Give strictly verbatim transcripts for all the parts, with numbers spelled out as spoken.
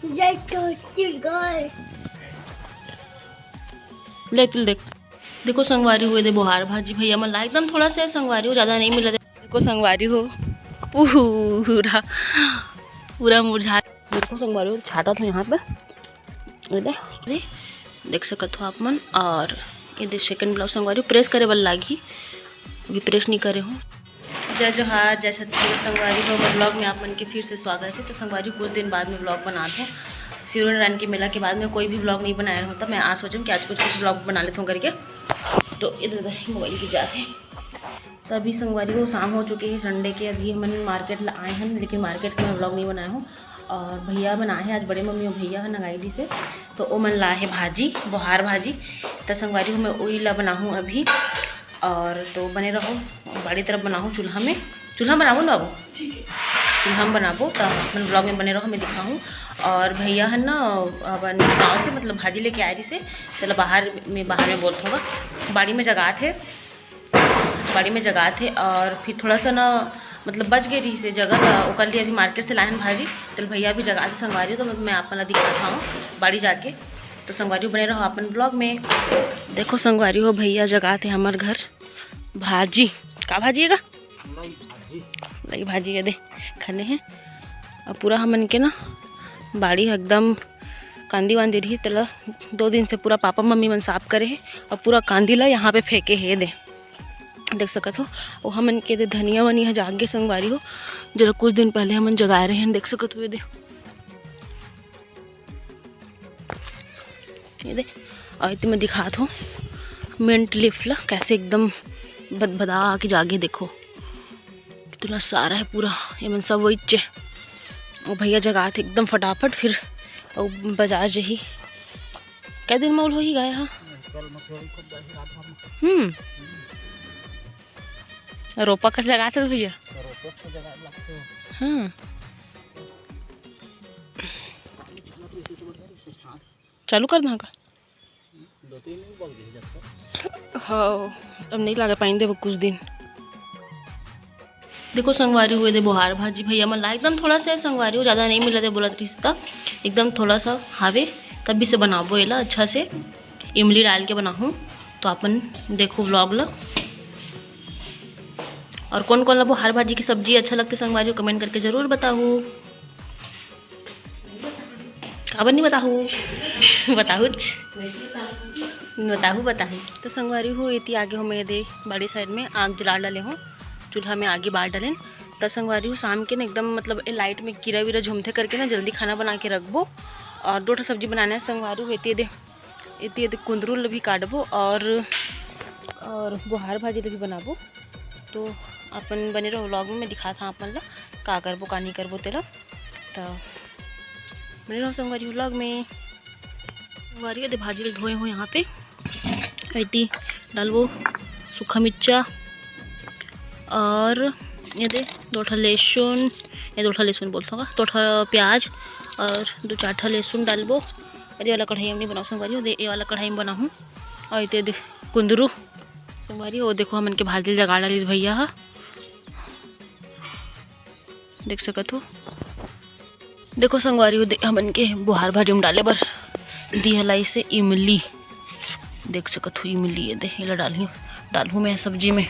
जय छत्तीसगढ़। ले, ले देख। देखो संगवारी हो, ये दे बोहार भाजी भैया मन ला एकदम थोड़ा सा है संगवारी हो, ज्यादा नहीं मिला। देखो संगवारी हो, पूरा, पूरा मुरझा। देखो संगवारी हो, छाटा था यहाँ पे, ये दे, ये देख सकत हो आप मन। और ये दे सेकंड ब्लाउज संगवारी हो, प्रेस करे बर लागही, अभी प्रेस नहीं करे हो। जय जोहार, जय छत्तीसगढ़ संगवारी हो, मोर ब्लॉग में आप मन के फिर से स्वागत है। तो संगवारी हो, कुछ दिन बाद में ब्लॉग बनात हूँ, सिरोनारायण के मेला के बाद में कोई भी ब्लॉग नहीं बनाया रहूँ, तो मैं आज सोचूँ कि आज कुछ कुछ ब्लॉग बना लेता हूँ करके। तो इधर, इधर मोबाइल की जात है। तो अभी संगवारी हो, शाम हो चुके है संडे के, अभी हमन मार्केट ला आए हन, लेकिन मार्केट के मैं ब्लॉग नहीं बनाया हूँ। और भैया मन आए हैं आज, बड़े मम्मी और भैया है नंगाई डी से, तो ओ मन ला है भाजी, बोहार भाजी। तो संगवारी हो, मैं ओई ला बनाहूँ अभी। और तो बने रहो, बाड़ी तरफ बनाहूँ चूल्हा में, चूल्हा में बनाबो ना बाबू, चूल्हा में बनाबो। तो अपन ब्लॉग में बने रहो, मैं दिखाऊँ। और भैया है ना, अपन गाँव से मतलब भाजी लेके आए रही से, चलो बाहर में, बाहर में बोलत होगा, बाड़ी में जगात है, बाड़ी में जगात है। और फिर थोड़ा सा ना मतलब बच गई रही से जगह, तो ओकर लिए अभी मार्केट से लाहन भाजी। तो भैया भी जगात है संगवारी हो, तो मैं आप मन ला दिखात हूँ बाड़ी जाके। तो संगवारी हो, बने रहो अपन ब्लॉग में। देखो संगवारी हो, भैया जगात है हमर घर भाजी। का भाजी है गा? लई भाजी है दे, खने है। और पूरा हमन के ना बाड़ी एकदम कांदी वांदी रही, तेला दो दिन से पूरा पापा मम्मी मन साफ करे है और पूरा कांदी ला यहाँ पे फेंके है दे, देख सकत हो। वो हमन के दे धनिया वनिया जाग गे संगवारी हो, जेला कुछ दिन पहले हमन जगाए रहे हैं, देख सकत हो ये दे, ये दे। और इतने में दिखात हो मिंट लीफ ला, कैसे एकदम भदभदा के जागे, देखो कितना सारा है पूरा, ये मन सब वही चे। वो भैया जगात एकदम फटाफट, फिर वो बाजार जही। कै दिन में ओल होही गाय हा? हम्म। रोपा कस जगात है भैया? हाँ। चालू कर दा का? हाँ, अब नहीं लागे पाइन देबो कुछ दिन। देखो संगवारी हो, ये दे बोहार भाजी भैया मन ला एकदम थोड़ा सा है संगवारी हो, ज्यादा नहीं मिला दे बोलत रिश्ता, एकदम थोड़ा सा हावे, तभी से बनाबो एला अच्छा से, इमली डाल के बनाहूँ। तो अपन देखो ब्लॉग ला। और कौन कौन ला बोहार भाजी की सब्जी अच्छा लगते संगवारी हो, कमेंट करके जरूर बताओ। काबर नहीं बताहू? बताहूच। बताहू, बताहू। तो संगवारी हो, एती आगे हो मैं दे बड़ी साइड में आग जला डाले हो, चूल्हा में आगे बार डालेन। तो संगवारी हो, शाम के ना एकदम मतलब ए लाइट में कीरा वीरा झूमथे करके ना जल्दी खाना बना के रखबो। और दो ठो सब्जी बनाना है संगवारी हो, एती दे, एती दे कुंदरू ल भी काटबो और, और बोहार भाजी ल भी बनाबो। तो अपन बने रहो vlog में, मैं दिखात हूँ अपन ला का करबो का नहीं करबो तेला। तो बने रहो संगवारी vlog में। संगवारी, ये दे भाजी ल धोए हो यहाँ पे, एती डालबो सूखा मिर्चा और ये दे दो ठा लहसुन, ये दो ठा लहसुन बोलत हूँ, दो ठा प्याज और दो चार ठा लहसुन डालबो। और ये वाला कढ़ाई में नहीं बनाऊँ संगवारी, ये वाला कढ़ाई में बनाहूँ। और ये दे कुंदरू संगवारी, वो देखो हमन के भाजी ल जगा डालिस भैया हा। देख सकत हो। देखो संगवारी हो, दे-, हमन के बोहार भाजी में डाले बर दिया लाई से इमली। देख सकत हो इमली, ये दे, एला डालही, डालहूँ मैं सब्जी में।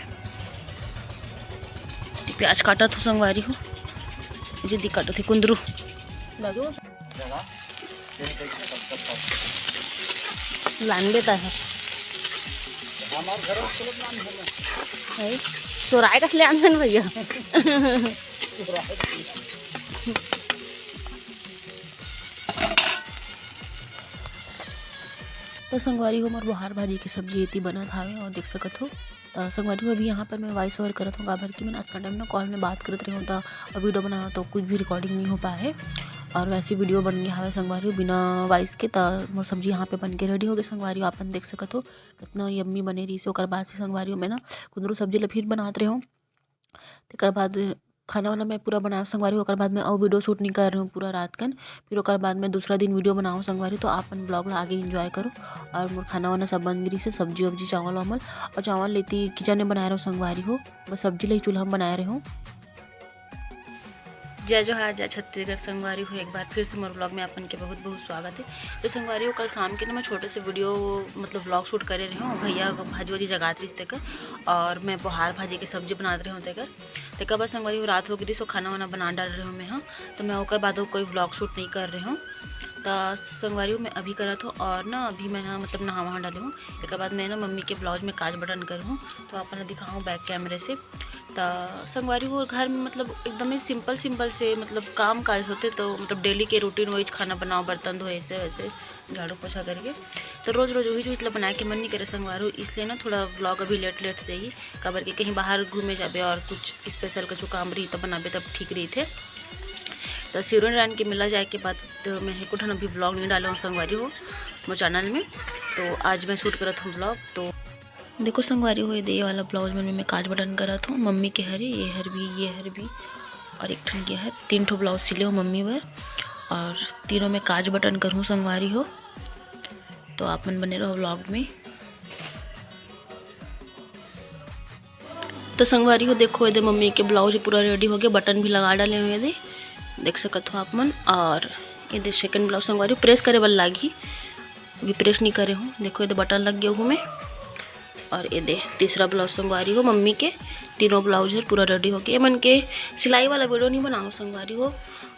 प्याज काटत हो संगवारी हो, जल्दी काटत हे कुंदरू। दादू। लान देता है। हमार घर में चलत ना है। है? चोराए कस ले आंदन भैया। तो संगवारी हो, मोर बोहार भाजी के सब्जी एती बनत हावे और देख सकत हो। त संगवारी हो, अभी यहाँ पर मैं voice over करत हूँ, काबर कि मैं अतना time ना call में बात करत रही हूँ, त अब video बनाना तो कुछ भी recording नहीं हो पाए है। और वैसे video बन गया हवे संगवारी हो बिना voice के। त मोर सब्जी यहाँ पे बन के ready हो गए संगवारी हो, आपन देख सकत हो कितना yummy बने रही से। ओकर बाद से संगवारी हो, मैं ना कुंदरू सब्जी ला फिर बनात रहे हूँ। तेकर बाद खाना वाना मैं पूरा बनाए संगवारी, ओकर बाद मैं अउ video shoot नहीं कर रही हूँ पूरा रात कन। फिर ओकर बाद मैं दूसरा दिन video बनाऊँ संगवारी, तो आप मन vlog ला आगे enjoy करो। और मोर खाना वाना सब बन गिरी से, सब्जी वब्जी, चावल वावल, और चावल लेती kitchen में बनाए रहूँ संगवारी हो, बस सब्जी ला ही चूल्हा में बनाए रहूँ। जय जोहार, जय छत्तीसगढ़। संगवारी हो, एक बार फिर से मोर vlog में आप मन के बहुत बहुत स्वागत है। तो संगवारी हो, कल शाम के ना मैं छोटे से video, मतलब vlog shoot करे रहे हूँ, भैया भाजी वाजी जगात रहिस तेकर, और मैं पोहार भाजी के सब्जी बनात रहे हूँ तेकर। तेकर बाद संगवारी हो, रात हो गई, सो खाना वाना बना डाल रहे हूँ मैं, हाँ। तो मैं ओकर बाद कोई vlog shoot नहीं कर रहे हूँ। तो संगवारी हो, मैं अभी करत हूँ, और ना अभी मैं, हाँ, मतलब नहा वहा डाले हूँ। तेकर बाद मैं ना मम्मी के ब्लाउज में काज बटन करे हूँ, तो आप मन ल दिखाऊँ back camera से। त संगवारी हो, घर में मतलब एकदम ही simple simple से मतलब काम काज होथे, तो मतलब daily के routine वही, खाना बनाओ, बर्तन धोए, ऐसे वैसे झाड़ू पोछा करके, तो रोज रोज वही चीज ला बनाए के मन नहीं करे संगवारी हो, इसलिए ना थोड़ा vlog अभी late late से ही, काबर के कहीं बाहर घूमे जाबे और कुछ special कुछ काम रही तब बनाबे, तब ठीक रहिथे। तो सिरोन रान के मेला जाए के बाद तो मैं एको ठन अभी vlog नहीं डाले हूँ संगवारी हो मोर channel में, तो आज मैं shoot करत हूँ vlog। तो देखो संगवारी हो, ये दे वाला ब्लाउज मन में मैं काज बटन करत हूँ। मम्मी के हरे, ये हर भी, ये हर भी, और एक ठन के हर, तीन ठो ब्लाउज सिले हो मम्मी बर, और तीनों में काज बटन करहूँ संगवारी हो। तो आप मन बने रहो vlog में। तो संगवारी हो, देखो, ये दे मम्मी के ब्लाउज पूरा ready हो गया, बटन भी लगा डाले हुए दे, देख सकत हो आप मन। और ये दे second ब्लाउज संगवारी हो, press करे बर लागही, अभी press नहीं करे हूँ। देखो, ये दे बटन लग गया हूँ मैं। और ये दे तीसरा ब्लाउज संगवारी हो मम्मी के, तीनों ब्लाउज हर पूरा ready हो गए। मन के सिलाई वाला video नहीं बनाओ संगवारी हो,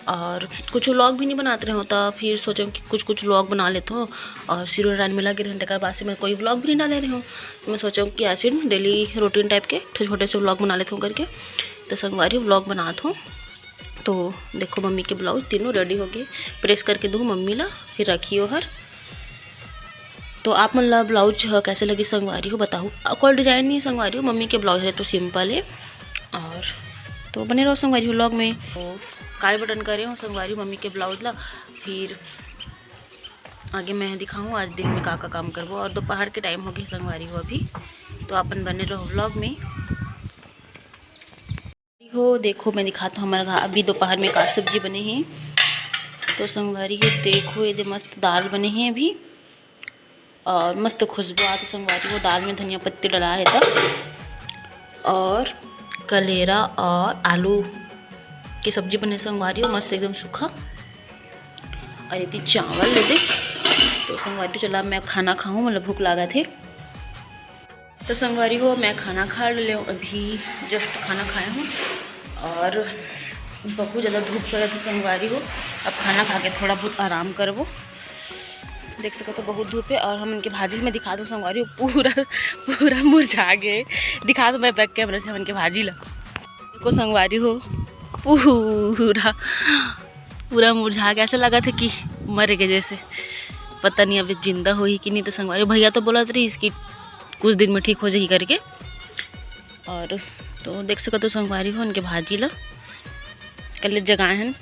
और कुछ vlog भी नहीं बनाते रहो, तो फिर सोचो कि कुछ कुछ vlog बना लेते हो। और सिरोन रान मेला गे रहे, तेकर बाद से मैं कोई vlog भी नहीं डाले रहे हूँ। तो मैं सोचो कि ऐसे daily routine type के छोटे छोटे से vlog बना लेते हूँ करके, तो संगवारी vlog बनात हूँ। तो देखो मम्मी के ब्लाउज तीनों ready हो गए, press करके दूँ मम्मी ला, फिर रखियो हर। तो आप मन ला ब्लाउज ह कैसे लगी संगवारी हो बताओ। आ, कोई design नहीं संगवारी हो, मम्मी के ब्लाउज है तो simple है। और तो बने रहो संगवारी हो vlog में। तो काज बटन करे हूँ संगवारी हो मम्मी के ब्लाउज ला, फिर आगे मैं दिखाऊँ आज दिन में का का काम करबो। और दोपहर के time हो गए संगवारी हो अभी, तो आप मन बने रहो vlog में। हो, देखो, मैं दिखात हूँ हमारा घर अभी दोपहर में का सब्जी बने हे। तो संगवारी हो, देखो, ये दे मस्त दाल बने हे अभी, और मस्त खुशबू आत हे संगवारी हो, दाल में धनिया पत्ती डला हे त। और कलेरा और आलू के सब्जी बने संगवारी हो, मस्त एकदम सूखा। और ये दे चावल ले दे। तो संगवारी हो, चला मैं खाना खाऊँ, मतलब भूख लागत हे। तो संगवारी हो, मैं खाना खा ले हूँ, अभी just खाना खाए हूँ और बहुत ज़्यादा धूप करत हे संगवारी हो। अब खाना खा के थोड़ा बहुत आराम करबो। देख सकत हो बहुत धूप है। और हमन के भाजी मैं दिखा दूँ संगवारी हो, पूरा पूरा मुरझा गए। दिखा दूँ मैं back camera से हमन के भाजी ला। देखो संगवारी हो, पूरा पूरा मुरझा के ऐसे लगत हे कि मर गए जैसे, पता नहीं अभी जिंदा होही कि नहीं। तो संगवारी हो, भैया तो बोलत रहिस कि कुछ दिन में ठीक हो जाही करके। और तो देख सकत हो संगवारी हो, उनके भाजी ला कल जगाए हन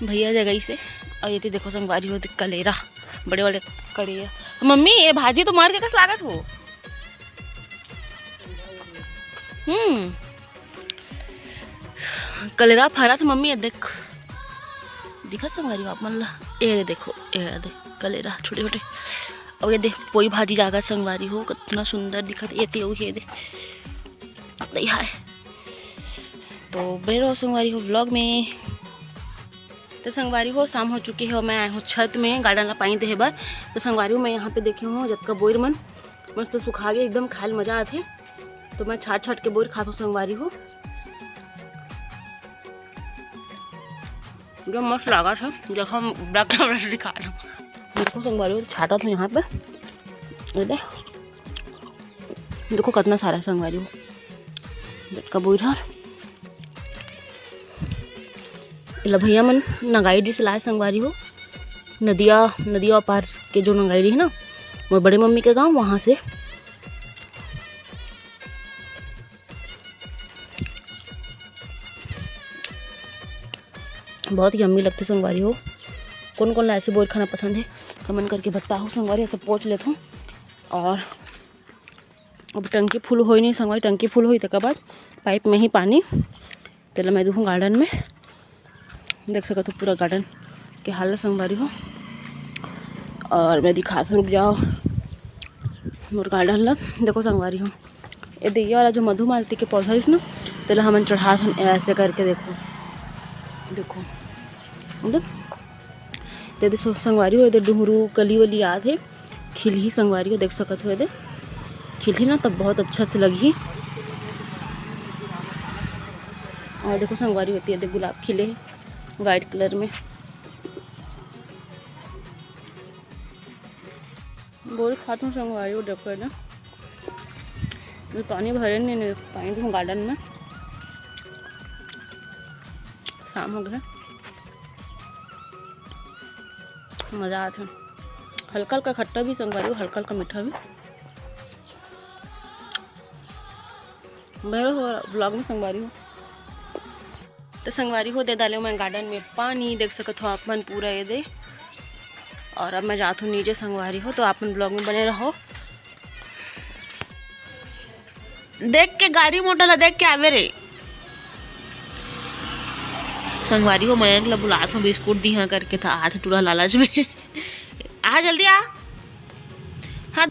भैया जगाई से। और ये तो देखो संगवारी हो, कलेरा, बड़े बड़े कलेरा। मम्मी, ये भाजी तो मार के कस लागत हो। हम्म, कलेरा फरा से मम्मी, ये देख, दिखत संगवारी हो आप मन ला, ये देखो, ये दे कलेरा छोटे छोटे। और ये दे पोई भाजी जागा संगवारी हो, कितना सुंदर दिखत। ये ते, ये दे, नहीं हाय। तो बने रहो संगवारी हो vlog में। तो संगवारी हो, शाम हो चुकी है और मैं आए हूँ छत में garden ला पानी देहे बर। तो संगवारी हो, मैं यहाँ पे देखे हूँ जतका बोर मन मस्त सुखा गए, एकदम खाए ल मजा आथे। तो मैं छाट छाट के बोर खात हूँ संगवारी हो, जो मस्त लागत है। देखो हम back camera से दिखा रहे हूँ। देखो संगवारी हो, छाटत हूँ यहाँ पे, ये दे। देखो कितना सारा संगवारी हो, जतका बोर हर। एला भैया मन नगाई डिस लाए संगवारी हो, नदिया, नदिया पार के जो नगाई डिस है ना, मोर बड़े मम्मी के गांव, वहाँ से। बहुत yummy लगथे संगवारी हो। कौन कौन ला ऐसे बोर खाना पसंद है, comment करके बताओ संगवारी, सब पोंछ लेथों। और अब टंकी full होई नहीं संगवारी, टंकी full होई तेकर बाद pipe में ही पानी, तेला मैं दूहूँ garden में। देख सकत हो पूरा garden के हाल संगवारी हो। और मैं दिखात हूँ, रुक जाओ, मोर garden ला। देखो संगवारी हो, ये दे ये वाला जो मधुमालती के पौधा है ना, तेला हमन चढ़ात हन ऐसे करके। देखो, देखो, मतलब, ते दे सो-, संगवारी हो, एदे डुहरू कली वली आत हे, खिलही संगवारी हो, देख सकत हो, एदे खिलही ना, तब बहुत अच्छा से लगही। और देखो संगवारी हो, एदे गुलाब खिले हे white colour में। बोरी खात हूँ संगवारी हो, देखो ना, ये पानी भरे नहीं, नहीं पानी दूँ garden में। शाम हो गया, मज़ा आत हे। हल्का हल्का खट्टा भी संगवारी हो, हल्का हल्का मीठा भी। बने रहो vlog में संगवारी हो। तो संगवारी हो, दे डाले मैं garden में पानी, देख सकत हो आप मन पूरा ये दे। और अब मैं जात हूँ नीचे संगवारी हो, तो आप मन vlog में बने रहो। देख के गाड़ी मोटर ला देख के आवे रे। संगवारी हो, मयंक ला बुलात हूँ, बिस्कुट दिहा करके था, आत टूरा लालच में। आ जल्दी आ। हाँ,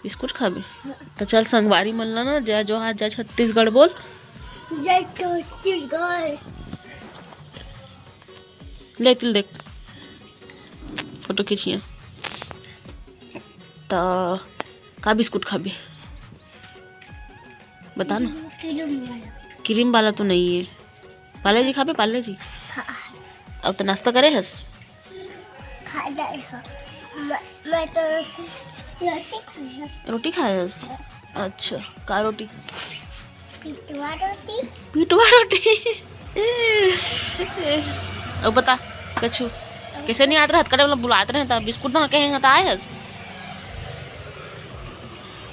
बिस्कुट खाबे? तो चल संगवारी मन ला ना, जय जोहार, जय छत्तीसगढ़ बोल। जय छत्तीसगढ़। ले किल देख, फोटो खींचिए। तो का बिस्कुट खाबे, बता ना। क्रीम वाला। क्रीम वाला तो नहीं है। पार्ले जी खाबे, पार्ले जी? हाँ। अब तो नाश्ता करे हस? खा जाए हो। मैं, मैं तो रोटी खाए हूँ। रोटी खाए हस? अच्छा, का रोटी? पिटवा रोटी। पिटवा रोटी। अब बता, कछु कैसे नहीं आत रहत, कटे मतलब बुलात रहे, त बिस्कुट ना कहे, त आए हस?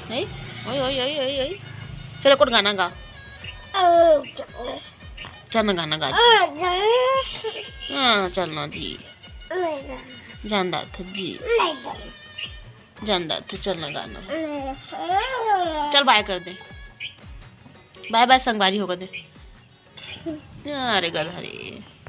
नहीं? ओए, ओए, ओए, ओए, ओए। चलो, कुछ गाना गा। ओ, चलो। चल ना, गाना गा जी। आ, जाना। हाँ, चल ना जी। नहीं जाना। जानदा था जी। नहीं जाना। जानदा था, चल ना गाना। नहीं जाना। चल, बाय कर दे। बाय बाय, संगवारी होकर दे। अरे गधा रे।